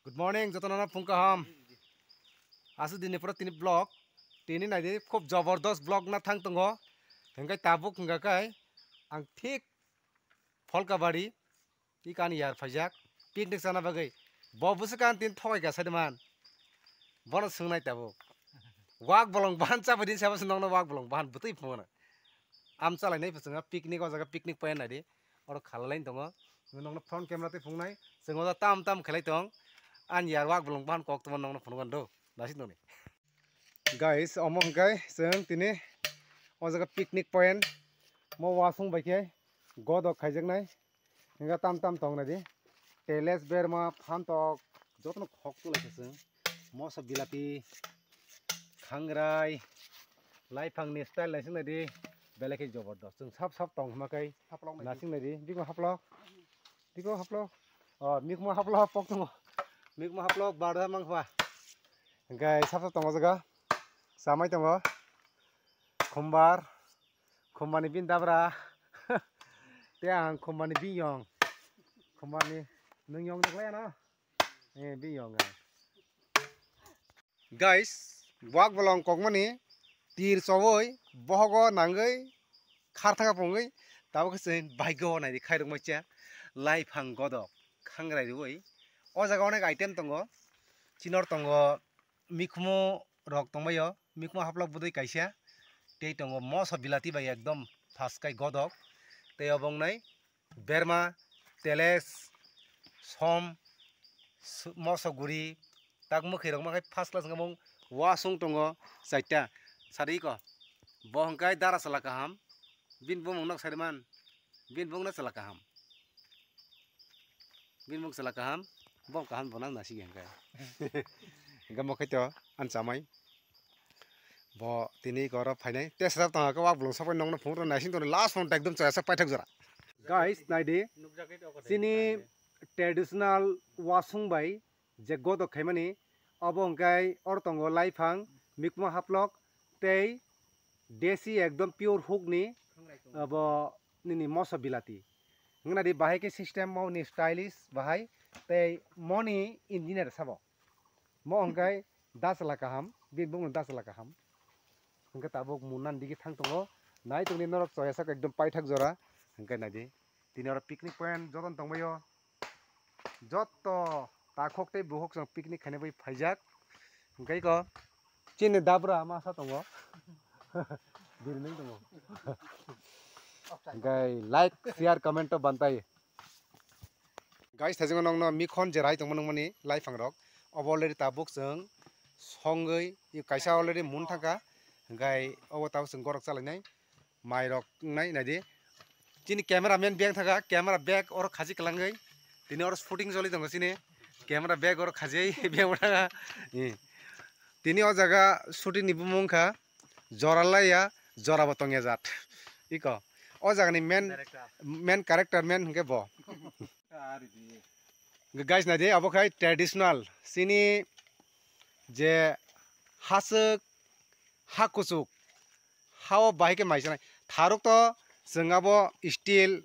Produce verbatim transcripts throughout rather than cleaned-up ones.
Good morning, jotono phung kaham. Asu dini pura tini vlog. Tini naidi khub jabardast vlog na thang tongo. Hingkai tabuk hingka kai ang thik Pholkabari, i kani yar phaijak, picnic sana bagwi. Bo busu kan tin thogai ka sadi man. Bono swngnai tabuk. Wak bolong bahan chaba din sabo nongno wak bolong bahan butui phungo. Am chalai nai phuchunga picnic o jaga picnic point nai di. Oro khalai tongo. Nongno front camera tei phungnai. Chwng o tam tam khalai tong. An yar wak bolong bahan kok tongma nongno phungo do. Nasi noni. Guys, omo hwnkhe chwng tini o jaga picnic point mo wasung bai khe godok khaijaknai hwnkhe tam tam tong nai di teles berma phantok jotono khok tulaikha chwng moso bilati khangrai laiphangni style naising nai di belai khe jobor dos chwng sap sap tong hwnkhe naising nai di bikma haplok bikma haplok o mikma haplok pok tongo mikma haplok barda mangkha. Hingke sap sap tongo jaga. Chamai tongo. Khumbar. Khumbarni bini dabra. Tei ang khumbarni bini yong. Khumbarni nwng yong dok lai ano. Eh, bini yong ang. Guys, wak bolong kokmani tir chowoi bohogo nangoi kharthaka pungoi tabuk se bike o naidi khairok maicha laiphang godok khangrai rioi o jaga onek item tongo chinor tongo mikhumu rok tongbaio mikhumu haplok budui kaisa tei tongo moso bilati bai ekdom thaskai godok tei obo wngnai berma teles som moso guri tak mwkhwi rok makhai first class wngkha mung wasung tongo chaita sadi ko bo hwnkhe dara chwla kaham bini bumung nok sariman bini bumung no chwla kaham. Bini bung chwla kaham, bo kaham bo nang nasi hingka. Hingka mo khaito an chamai. Bo tini koro phainai. Te srap tong ka wak bolong sapai nongno phung rw naising tong last phone ekdom chaya sak paithak jora. Guys, naidi. Chini traditional wasung bai je godok khaimani abo hwnkhe or tongo laiphang mikma haplok tei desi ekdom pure hukni abo nini moso bilati. Hwngnadi bahai khe system moni stylish bahai tei moni engineer sabo. Mo hwnkhe dachla kaham, bini bumung dachla kaham. Hwnkhe tabuk munna digi thang tongo. Nai tongdi norok choya sak ekdom paithak jora. Hwnkhe naidi. Tini oro picnic point jotono tongbaio. Jotto takhok tei bukhuk chwng picnic khaina bai phaijak. Hwnkhe iko chini dabra masa tongo. Birnwi tongo. Hwnkhe like, share, comment to bantai. Guys, thajingo nokno mikhon jerai tongma nangmani laiphangrok. Obo already tabuk chwng songwi kaisa already mun thangkha. Hwnkhe obo tabuk chwng gorok chalainai. Mai rok wngnai naidi. Chini camera man beng thaka camera bag oro khaji kwlangwi. Tini oro shooting choli tongo chini. Camera bag oro khaji beng thaka. Tini o jaga shooting ni bumung kha jora laiya jora bo tongya jat. Iko o jaga ni main main character man hwnkhe bo. Guys naidi abo khai traditional chini je haswk ha kuchuk ha o bahai khe mai sanai tharuk to chwng abo steel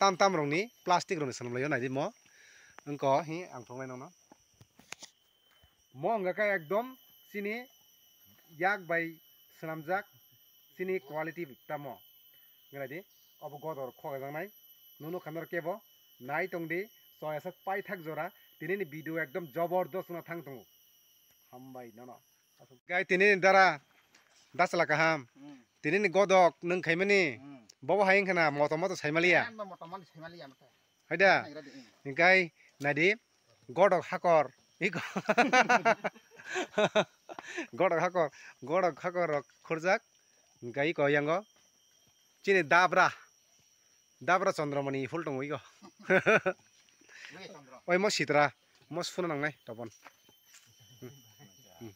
tam tam rokni plastic rokni swnam laio naidi mo wngkha hi ang thunglai nono mo wngkha khe ekdom chini yak bai swnamjak chini quality tamo wngkha naidi obo godor khogajaknai nuno khanor kebo nai tongdi choyasok paithak jora tinini video ekdom jobor dos wngna thang tongo. Hambai nono. Gai tini dara dachla kaham. Hmm. Tini ni godok nung khaimani. Hmm. Bobo hai wngkhana moto moto saimaliya. Moto moto saimaliya mata. Haida. Nagira di, hmm. Hingkai nadi godok hakor. Iko. Godok hakor. Godok hakor rok khurjak. Hingkai iko yango. Chini dabra. Dabra Chandramani phul tongo iko. Oi mo sitra, mo suna nangnai topon. Hmm. Hmm.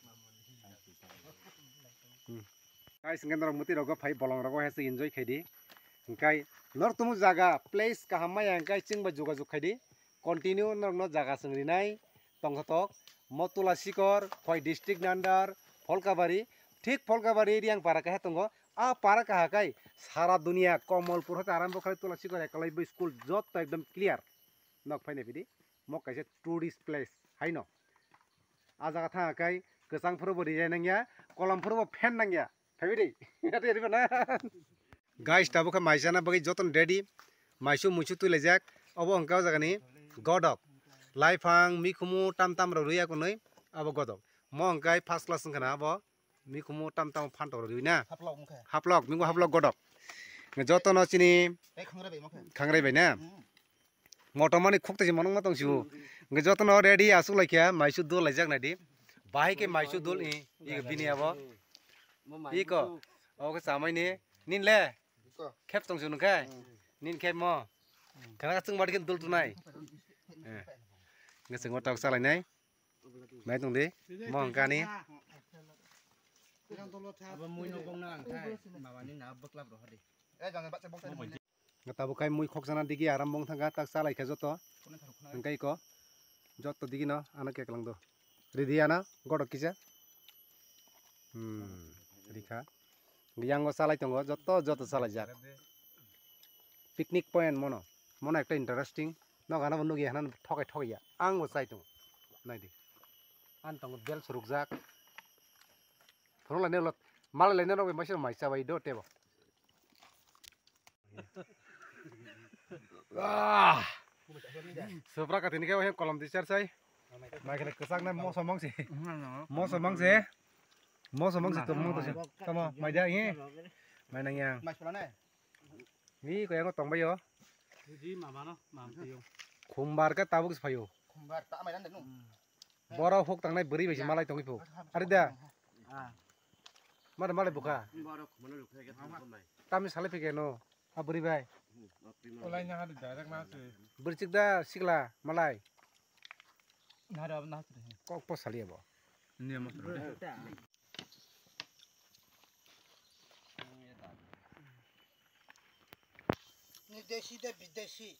Hmm. Guys, hingke norok mwtwi rogo phai bolong rogo hese enjoy khaidi. Hingkai nor tumu jaga place kaham maya hingkai chwng bai jogajog khaidi. Continue norokno jaga chwng rinai tongthotok. Mo Tulasikor, Khowai district ni under, Pholkabari, thik Pholkabari Riyangpara khe tongo. A para kaha kai sara dunia Komolpur hote arambo khlai Tulasikor Ekalabya school jotto ekdom clear. Nok phainai phidi mo kaisa tourist place haino. A jaga thang kai kwchang phuru bo rijai nangya, kolam phuru bo phen nangya. Phaibai de. Ate riba na. Guys, tabuk khe mai chana bagwi joton ready. Maisu muisu twilaijak. Obo hwnkhe o jagani godok. Laiphang, mikhumu, tam tam rok rwi akonwi abo godok. Mo hwnkhe first class wngkha na abo. Mikhumu tam tam phantok rok rwi na. Haplok wngkha. Haplok, mikhumu haplok godok. Jotono chini. Tei khangrai bai ma khe. Khangrai bai na. Hmm. Motomani khuk twi se monok ma tong sio. Hwnkhe jotono ready aswk laikha, maisu dol laijak naidi. Bahai khe maisu dol i, i bini abo. Iko, obo khe chamai ni. Nin le? Khep tong sio nung khe? Nin khep mo? Khana chwng madi khe dol tunai. Eh. Hwnkhe chwng o tok chalai nai. Nai tong di. Mo hwnkhe ani. Abo mui no bong na ang khai. Mama ni na bwklap roha di. Tabuk khai mui khokjana digi aram bong thangkha, tak chalai kha joto. Hwnkhe iko joto digi no ano keklang do. Ridi ano godok kisa. Hmm, rikha. Yang o chalai tongo, joto, joto chalai jak. Picnic point mono. Mono ekta interesting. Nogo ano bo nugya hanan thokai thokai ya. Ang bo chai tongo. Nai di. An tongo bel surukjak. Phunuk lai ne lot. Malai lai ne rok bai maisa mai chabai do tebo. Ah! Supra ka tini khe wahe kolom di char sai. Mai khe kwchak nai moso mangsi. Moso mangsi. Moso mangsi tum mangsi. Tamo mai da ye. Mai nang yang. Ni ko yang tong bayo. Di mama no, mam tiyo. Khumbar ka tabuk se phayo. Khumbar ta mai dan nu. Borok huk tangnai bwrwi bai se malai tongwi phu. Ari da. Ah. Mare malai bukha. Borok khumano lukha ga tong nai. Tamni salai phike no. A bwrwi bai. Olai na hari direct na se. Bwrwi chik da sikla malai. Na hari ab na se. Kok po sali abo. Ni mo. Ni desi de bidesi.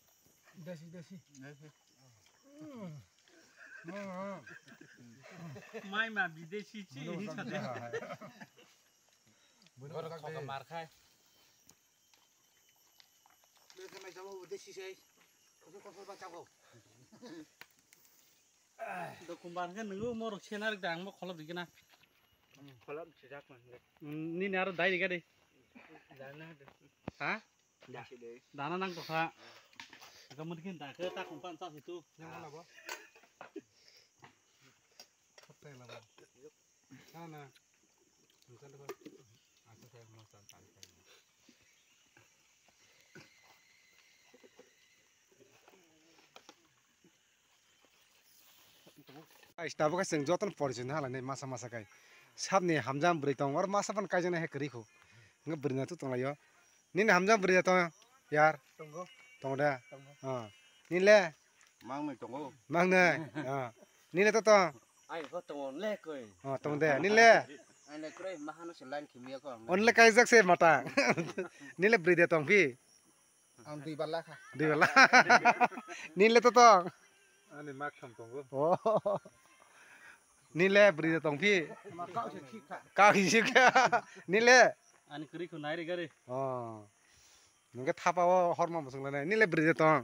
Desi, desi. Mai ma bidesi chi. Borok kok mar khai. Desi sei. Kosol kosol ba chago. Dokumban khe nungo morok senar dang mo kholop digena. Kholop sijak man. Nini aro dai diga de. Dana de. Ha? Dasi de. Dana nang tokha. Aga mudkin da khe ta kumpan ta situ. Yang mana bo? Hotel apa? Sana. Bukan apa? Aku saya mau santai. Guys, tabuk khe chwng jotono porichoi no halai nai masa masa khai. Sabni hamjak bwrwi tongo, oro masa phano kaijaknai hai kwrwi kho. Hwnkhe bwrwi no tu tonglaio. Nini hamjak bwrwi da tong yar? Tongo. Tongo da? Tongo. Ah. Nini le? Mangnwi tongo. Mangnwi. Ah. Nini le to tong? Ai ho tongo le koi. Ah, tong de. Nini le? Ai le koi mahano se line khimya ko. Onle kaijak se mata. Nini le bwrwi da tong phi? Ang dui balla kha. Dui balla. Nini le to tong? Ani mak tham tongo. Oh. Nini le bwrwi da tong phi? Ma kau se thik kha. Kau se thik kha. Nini le? Ani kwrwi kho nai ri gari. Oh. Nungke thapa o horma musung le nai. Nini le bwrwi da tong?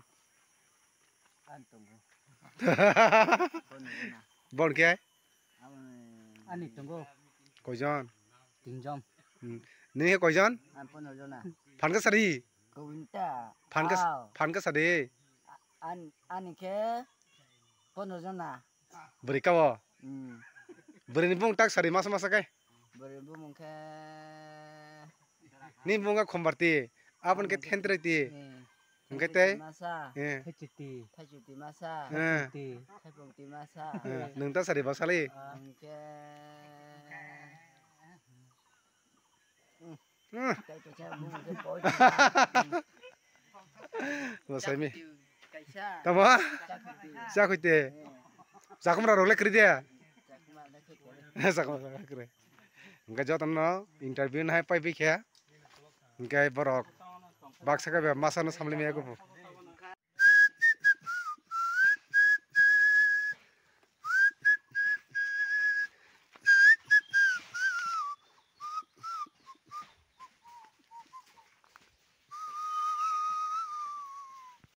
Ani tongo. Bon ke? Ani tongo. Koijon? Tinjon. Hmm. Nini he koijon? An pono jona. Phan ka sari? Kowinta. Phan ka, phan ka sari? An, ani khe pono jona. Bwrwi ka o? Hmm. Bwrwi ni bung tak sari masa masa kai? Bwrwi bumung khe. Ni bung ka Khombarti. Abon ke Thentreti. Hmm. Hwnkhe tei? Masa. Eh. Thaichuti. Thaichuti masa. Eh. Thaichuti. Thaipungti masa. Eh. Nwng ta sari ba sali? Hwnkhe. Hmm. Tei kaisa bumung khe koi. Bo saimi. Kaisa. Tamo? Chakhuti. Chakhuti. Eh. Chakumra rok le kwrwi de? Chakumra le khe kwrwi. Chakumra rok le kwrwi. Hwnkhe jotono interview nahai pai bikhe. Hwnkhe borok baksa khe be masa no samlimi yago bo.